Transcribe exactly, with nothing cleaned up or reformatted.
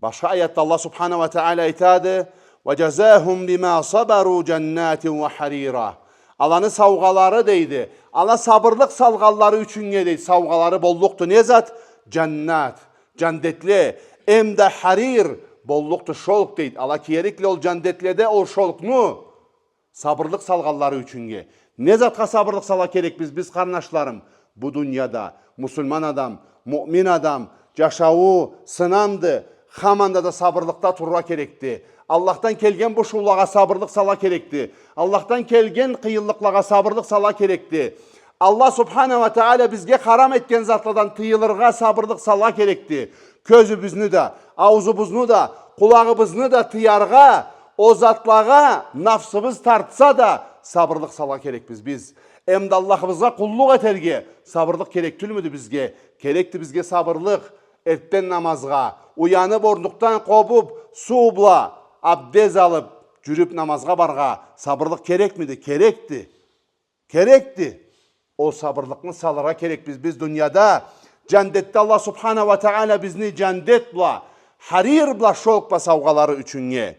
Башха аятда Аллах субхана ва тагъала айтады: «Ва жазахум бима сабару жаннатин ва харира». Аланы саугъалары, дейди, ала сабырлыкъ салгъанлары ючюннге, дейди, саугъалары боллукъду не зат? Жаннат, жандетле, эмда харир боллукъду шёлк, дейди. Ала киерикле ол жандетледе ол шёлкну. Сабырлыкъ салгъанлары ючюннге. Не затха сабырлыкъ сала керекбиз биз, къарнашларым? Бу дунияда муслиман адам, муъмин адам, жашауу сынамды, хаманда да сабырлыкъда турургъа керекди. Аллахдан келген бушуулагъа сабырлыкъ сала керекди. Аллахдан келген къыйынлыкълагъа сабырлыкъ сала керекди. Аллах субхана ва тагъала бизге харам этген затладан тыйылыргъа сабырлыкъ сала керекди. Кёзюбюзню да, ауузубузну да, къулагъыбызны да тыяргъа, о затлагъа нафсыбыз тартса да, сабырлыкъ сала керекбиз биз. Эмда Аллахыбызгъа къуллукъ этерге сабырлыкъ керек тюлмюдю бизге? Керекди бизге сабырлыкъ. Эртден намазгъа уянып, орнукъдан къобуп, суу бла абдез алып, жюрюп намазгъа баргъа сабырлыкъ керекмиди? Керекди. Керекди. Ол сабырлыкъны салыргъа керекбиз биз дунияда. Жандетде Аллах субхана ва тагъала бизни жандет бла, харир бла, шёлк бла саугъалары ючюннге.